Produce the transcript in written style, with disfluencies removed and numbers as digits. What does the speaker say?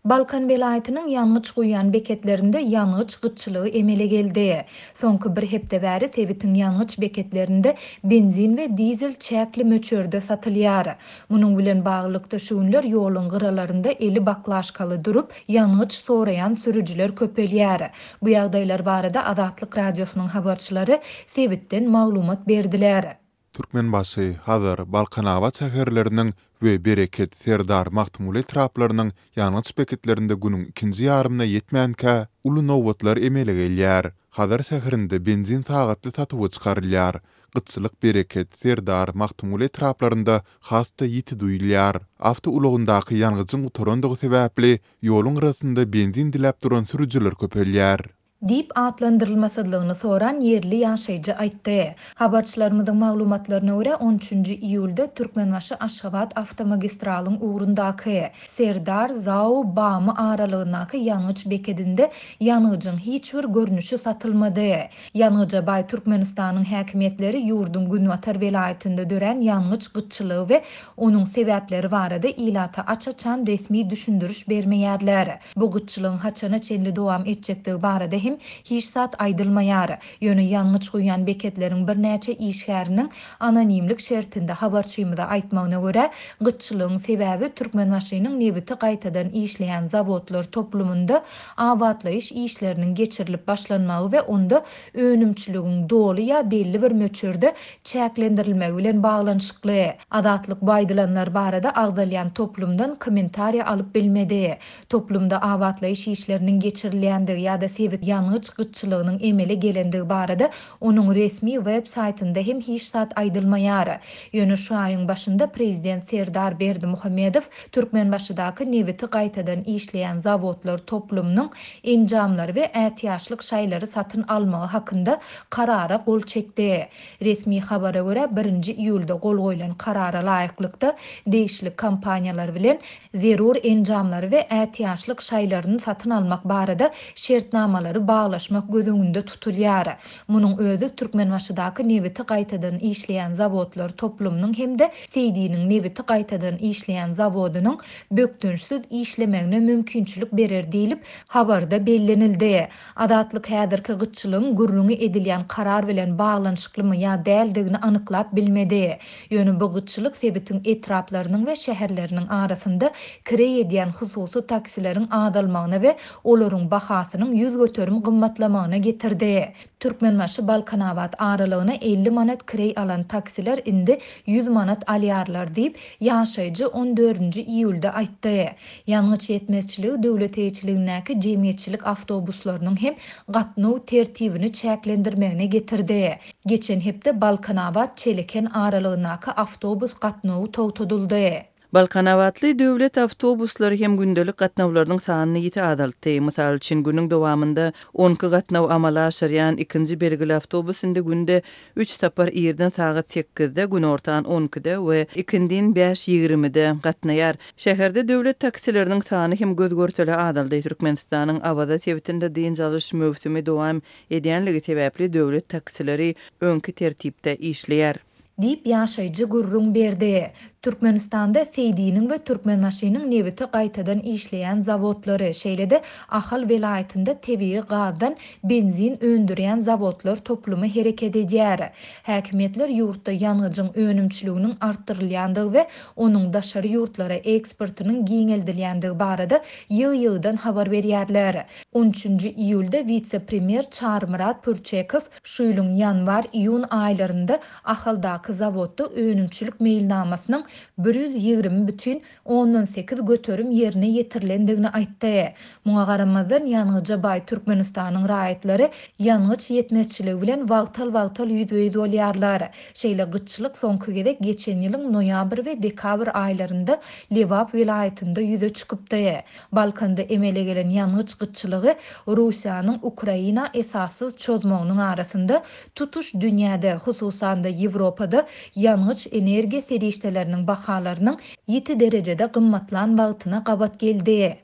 Balkan welaýatynyň ýangyç guýýan beketlerinde ýangyç gytçylygy emele geldi. Soňky bir hepde bäri sebitiň ýangyç beketlerinde benzin we dizel çäkli möçberde satylýar. Munuň bilen baglylykda şu günler ýoluň gyralarynda eli baklaşkaly durup, ýangyç soraýan sürüjiler köpelýär. Bu ýagdaýlar barada Azatlyk Radiosynyň habarçylary sebitden maglumat berdiler. Türkmenbaşy, Hazar, Balkanabat şäherleriniň we Bereket, Serdar, Magtymguly etraplarynyň ýangyç beketlerinde günüň ikinji ýarymyna ýetmänkä, uly nobatlar emele gelýär. Hazar şäherinde benzin sagatly satuwa çykarylýar. Gytçylyk Bereket, Serdar, Magtymguly etraplarynda has-da ýiti duýulýar. Awtoulagyndaky ýangyjyň gutarandygy sebäpli, ýoluň gyrasynda benzin diläp duran sürüjiler köpelýär. Diýip atlandyrylmasyzlygyny soran ýerli ýaşaýjy aýtdy. Habarçylarymyzyň maglumatlaryna görä, on üçünji iýulda Türkmenbaşy-Aşgabat awtomagistralyň ugrundaky Serdar, Zao, Bamy aralygyndaky ýangyç bekedinde ýangyjyň hiç bir görnüşi satylmady. Ýangyja baý Türkmenistanyň häkimiýetleri ýurduň günbatar welaýatynda dörän ýangyç gytçylygy we onuň sebäpleri barada ilata aç-açan resmi düşündiriş bermeýärler. Bu gytçylygyň haçana çenli dowam etjekdigi barada hem hiç zat aýdylmaýar. Ýöne ýangyç guýýan beketleriň birnäçe işgäriniň anonimlik şertinde habarçymyza aýtmagyna görä, gytçylygyň sebäbi Türkmenbaşynyň nebiti gaýtadan işleýän zawodlar toplumynda abatlaýyş işleriniň geçirilip başlanmagy we onda önümçiligiň doly ýa belli bir möçberde çäklendirilmegi bilen baglanyşykly. Azatlyk bu aýdylanlar barada agzalýan toplumdan kommentariýa alyp bilmedi. Toplumda abatlaýyş işleriniň geçirilýändigi ýa-da sebit ýangyç gytçylygynyň emele gelendigi barada onuň resmi web saýtynda hem hiç zat aýdylmaýar. Ýöne şu aýyň başynda prezident Serdar Berdimuhamedow Türkmenbaşydaky nebiti gaýtadan işleýän zawodlar toplumynyň enjamlary we ätiýaçlyk şaýlary satyn almagy hakynda Karara gol çekdi. Resmi habara görä, birinji iýulda gol goýlan Karara laýyklykda, degişli kompaniýalar bilen zerur enjamlary we ätiýaçlyk şaýlaryny satyn almak barada şertnamalary baglaşmak göz öňünde tutulýar. Munuň özi Türkmenbaşydaky nebiti gaýtadan işleýän zawodlar toplumynyň hem-de Seýdiniň nebiti gaýtadan işleýän zawodynyň bökdençsiz işlemegine mümkinçilik berer diýlip, habarda bellenildi. Azatlyk häzirki gytçylygyň gürrüňi edilýän karar bilen baglanyşyklymy ýa däldigini anyklap bilmedi. Ýöne bu gytçylyk sebitiň etraplarynyň we şäherleriniň arasynda kireý edýän hususy taksileriň azalmagyna we olaryň bahasynyň 100% gymmatlamagyna getirdi. Türkmenbaşy-Balkanabat aralygyna 50 manat kireý alan taksiler indi 100 manat alýarlar diýip, ýaşaýjy on dördünji iýulda aýtdy. Ýangyç ýetmezçiligi döwlet eýeçiligindäki jemgyýetçilik awtobuslarynyň hem gatnaw tertibini çäklendirmegine getirdi. Geçen hepde Balkanabat-Çeleken aralygyndaky awtobus gatnawy togtadyldy. Balkanabatly döwlet awtobuslary hem gündelik gatnawlarynyň sanyny ýiti azaltdy. Mysal üçin, günüň dowamynda on iki gatnaw amala aşyrýan ikinji belgili awtobus indi günde üç sapar irden sagat sekizde, günortan on ikide we ikindin bäş ýigrimide gatnaýar. Şäherde döwlet taksileriniň sany hem göz-görtele azaldy. Türkmenistanyň Awaza sebitinde dynç alyş möwsümi dowam edýänligi sebäpli döwlet taksileri öňki tertipde işleýär. Diýip, ýaşaýjy gürrüň berdi. Türkmenistanda Seýdiniň we Türkmenbaşynyň nebiti gaýtadan işleýän zawodlary, şeýle-de Ahal welaýatynda tebigy gazdan benzin öndürýän zawodlar toplumy hereket edýär. Häkimiýetler ýurtda ýangyjyň önümçiliginiň artdyrylýandygy we onuň daşary ýurtlara eksportynyň giňeldilýändigi barada ýygy-ýygydan habar berýärler. On üçünji iýulda wise-premýer Çarymyrat Pürçekow Şu ýylyň ýanwar-iýun aýlarynda Ahaldaky zawodda önümçilik meýilnamasynyň 120,8% ýerine ýetirilendigini aýtdy. Muňa garamazdan, ýangyja baý Türkmenistanyň raýatlary ýangyç ýetmezçiligi bilen wagtal-wagtal ýüzbe-ýüz bolýarlar. Şeýle gytçylyk soňky gezek geçen ýylyň noýabr we dekabr aýlarynda Lebap welaýatynda ýüze çykypdy. Balkanda emele gelen ýangyç gytçylygy Russiýanyň Ukraina esassyz çozmagynyň arasynda tutuş dünýäde, hususan-da Ýewropada ýangyç-energiýa serişdeleriniň bahalarynyň ýiti derejede gymmatlan wagtyna gabat geldi.